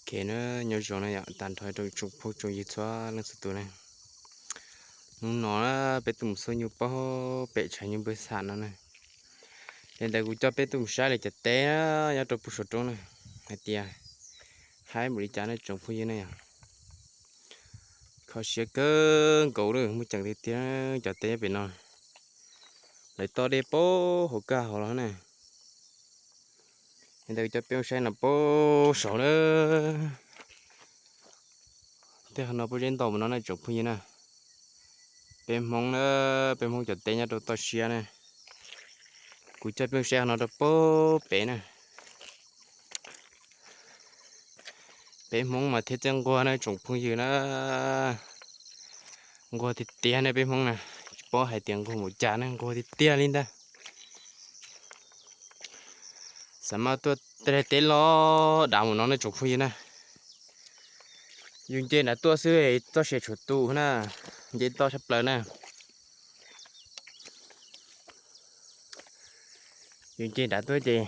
Ok na, nyob zoo na yom, tag nrho rau tsoom phooj tsoom ywg txhua leej txhua tus na. Hnub no na peb tuaj mus xub nyuj pem tshav nyuj npawg xam no na. Li ntawd kuv coj peb tuaj mus saib lawv cov teb nyob rau pem saum roob na, hais tias haib npaum li cas na tsoom phooj ywg na yom. Kho siab kawg nkaus li, muaj ceem tiag tiag cov teb pem no. Lawv toj dej pem hauv kaj hauv los na. Li ntawd kuv coj peb mus saib no pem saud na. Tej qhov no pob zeb ntau mus no na tsoom phooj ywg na. Peb Hmoob na, peb Hmoob cov teb nyob rau toj siab na. Kuv coj peb mus saib qhov no rau pem na. Peb Hmoob mas thiaj txawj nquag na tsoom phooj ywg na. Nquag tiag tiag ne peb Hmoob na, tsis paub hais tias nquag npaum cas ne, nquag tiag tiag li ntag. Xav mas tuaj tej teb loj dav mus no ne tsoom phooj ywg na. Yus nce nrad tuaj xwb txoj sia tshuav tu na, nce toj tshaj plaws na. Yus nce nrad tuaj ces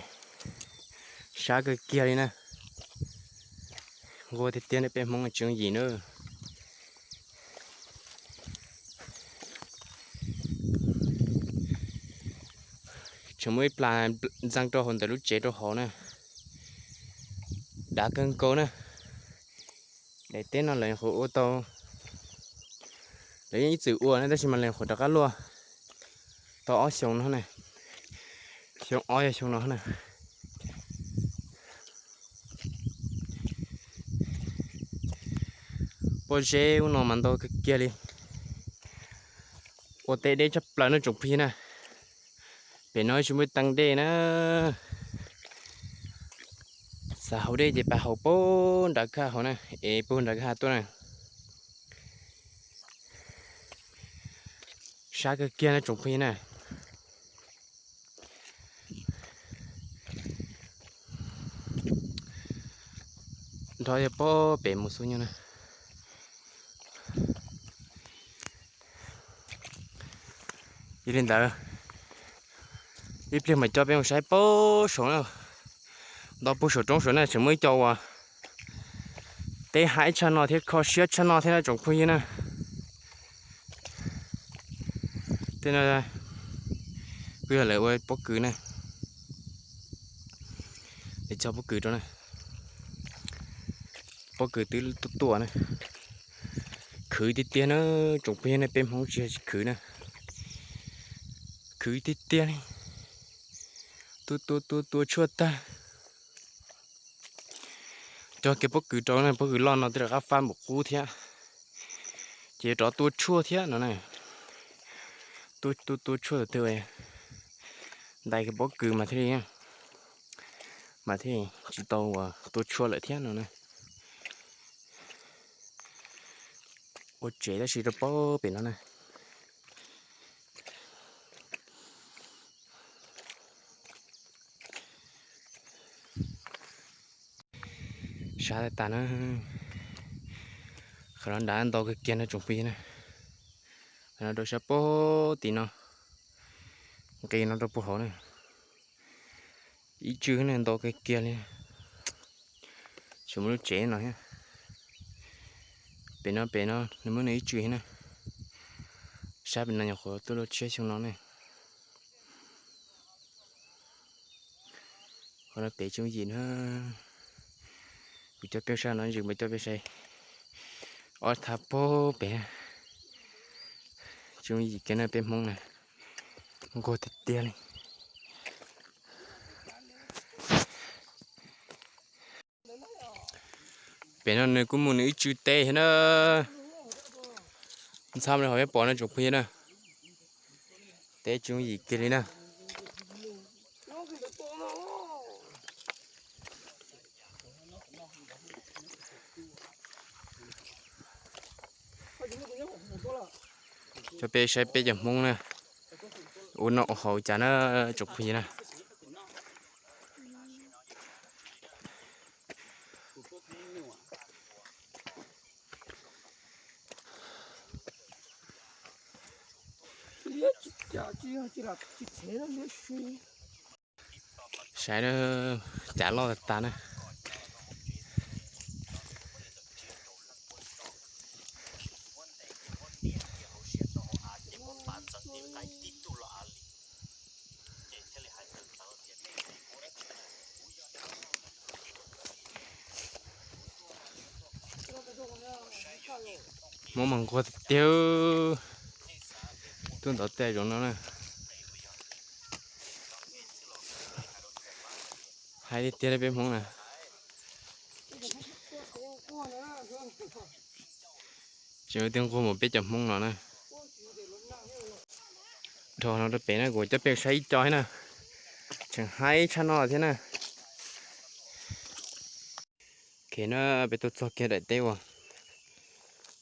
sab kawg kiag li na. Nquag tiag tiag ne peb Hmoob tsis yooj yim na. Tseem muaj ib plag ntxeev rau hauv ntawm lub tsev rau hauv na. Dav kawg nkaus na. Daim teb no lawv nyuam qhuav ua tau, lawv yeej ib txwm ua na tab sis mas lawv nyuam qhuav rov qab luaj tau ob xyoos no na. Xyoo ob yog xyoo no na. Pob zeb ub no mas ntau kawg kiag li. Ua teb deb tshaj plaws no tsoom phooj ywg na. Pem no tsis muaj teeb dej na. Xav haus dej ces pab haus pem nram kaj hauv na, es pem nram kaj hauv tuaj na. Sab kawg kiag no tsoom phooj ywg na. Nrho yog pem mus xub nyuj na. Yog li ntawd, ib pliag mam coj peb mus saib pem saud na. Nto pem saum roob saud na tseem muaj ib co uas teb haib tshaj no thiab kho siab tshaj no thiab na tsoom phooj ywg na. Tej no kuj yog lawv ua pob kws na. Lawv tso pob kws rau na. Pob kws twb tuaj tuaj na. Khwv tiag tiag na, tsoom phooj ywg na, peb Hmoob tsis yog tsis khwv na. Khwv tiag tiag li. Tua tua tua tua tshuaj tag. Cog kiag pob kws rau na, pob kws loj no twb rov qab fab npaum qub thiab. Ces rov tua tshuaj thiab no na. Tua tua tua tshuaj twg, ntais kiag pob kws mas thiaj li, mas thiaj tsis tau uas tua tshuaj lawm thiab no na. Ua tsev tab sis rau pem pem no na. Sab tas tas na. Qhov no nrad ntau kawg kiag no tsoom phooj ywg na. Qhov no rau sab pem tim no, nqis no rau pem hauv na. Ib tswm ne ntau kawg kiag li. Tseem muaj lub tsev no thiab. Pem no pem no nws muaj nws ib tswm thiab na. Sab pem no nyuam qhuav tuaj luaj tshiab xyoo no ne. Qhov no pem tsis yooj yim na. Kuv coj peb saib no, ntsis mas coj peb saib ob thaj pem pem. Tsis yooj yim kiag na peb Hmoob na, nquag tiag tiag li. Pem no nws kuj muaj nws ib tswm teb thiab na. Ntxhab li hauv peb pom no tsoom phooj ywg na. Teb tsis yooj yim kiag li na. Coj peb saib peb cov Hmoob na, ua noj ua haus cas na tsoom phooj ywg na. Saib na, cav loj tas tas na. Hmoob mas nquag tiag tiag. Tuaj ntov tej zoov no na. Hais tiag tiag li peb Hmoob na. Tseem tiag nquag mus peb cov Hmoob no na. Dhau no rau pem na, kuv coj peb saib ib co thiab na. Tseem haib tshaj no thiab na. Ok na, peb tuaj txog kiag daim teb uas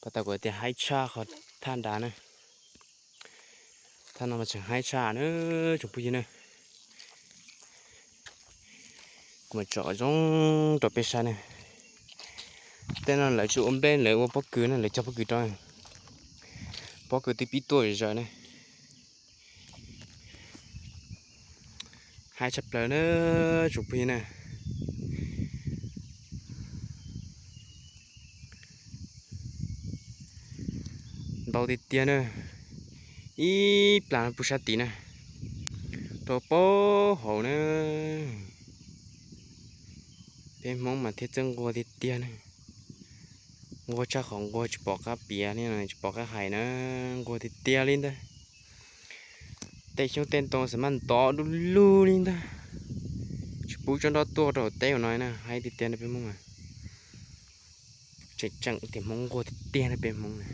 pas tas kuv tias haib tshaj qhov thaj nrad na. Thaj no mas tseem haib tshaj na tsoom phooj ywg na. Kuv mam tsom zoo rau peb saib na. Tej no lawv tsis ua nplej, lawv ua pob kws na, lawv cog pob kws rau. Pob kws twb pib tuaj zaws na. Haib tshaj plaws na tsoom phooj ywg na. Ntau tiag tiag na. Ib plag no puag sab tid na, rau puag hauv na. Peb Hmoob mas thiaj txawj nquag tiag tiag na. Nquag tshaj qhov nquag tsis pom qab piav li, tsis pom qab hais na. Nquag tiag tiag li ntag. Tej xyoob tej ntoo xav maj ntov du lug li ntag. Tsis pub tsob nroj tuaj rau hauv teb ua no na, haib tiag tiag na peb Hmoob na. Tseem tseem tias Hmoob nquag tiag tiag na peb Hmoob na.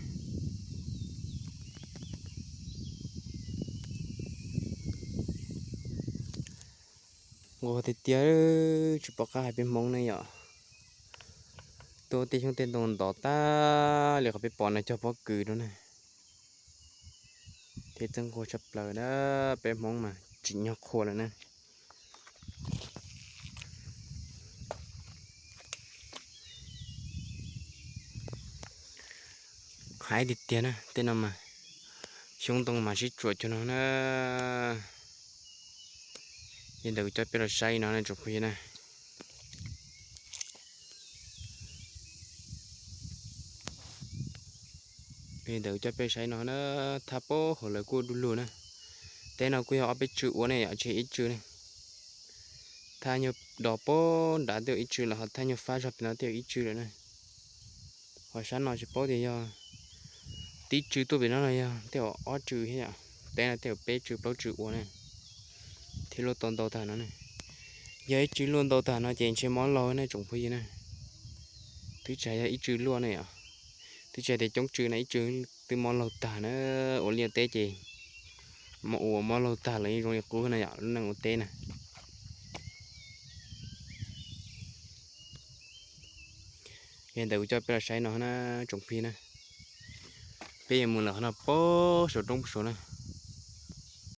Nquag tiag tiag, tsis pom qab hais peb Hmoob ne yom. Tuaj tej xyoob tej ntoo ntov tag li qhov peb pom no cog pob kws rau na. Thiaj txawj nquag tshaj plaws na, peb Hmoob mas tsim nyog qhua lawm na. Haib tiag tiag na, tej no mas xyoob ntoo mas sib tsuam cuag no na. Yog ntawd kuv coj peb los saib no na tsoom phooj ywg na. Yog ntawd kuv coj peb saib no na, thaj puag hauv lawv kuj du lug na. Teb no kuj yog ob peb tsw ua ne yom, tsis yog ib tsw ne. Thaj nyuag do puag nrad twb yog ib tsw lawm, ho thaj nyuag fab zog pem no twb yog ib tsw lawm na. Ho sab no tsis paub tias yog tib tsw tuaj pem no los yog tej zaum ob tsw thiab yom. Teb no tej zaum peb tsw plaub tsw ua na, thiaj luaj tau ntau tag no na. Yog ib tsw luaj ntau tag no ces ntshe mob laug ne tsoom phooj ywg na. Twb tsis hais yog ib tsw luaj ne yom, twb tsis hais tias coob tsw na, ib tsw twb mob laug tag na. Ua liaj teb ces mob ua mob laug tag lawm zoo li qub na yom, lub neej ua teb na. Yog ntawd kuv coj peb los saib no na tsoom phooj ywg na. Peb yuav mus lawm qhov no puag saum roob puag saud na.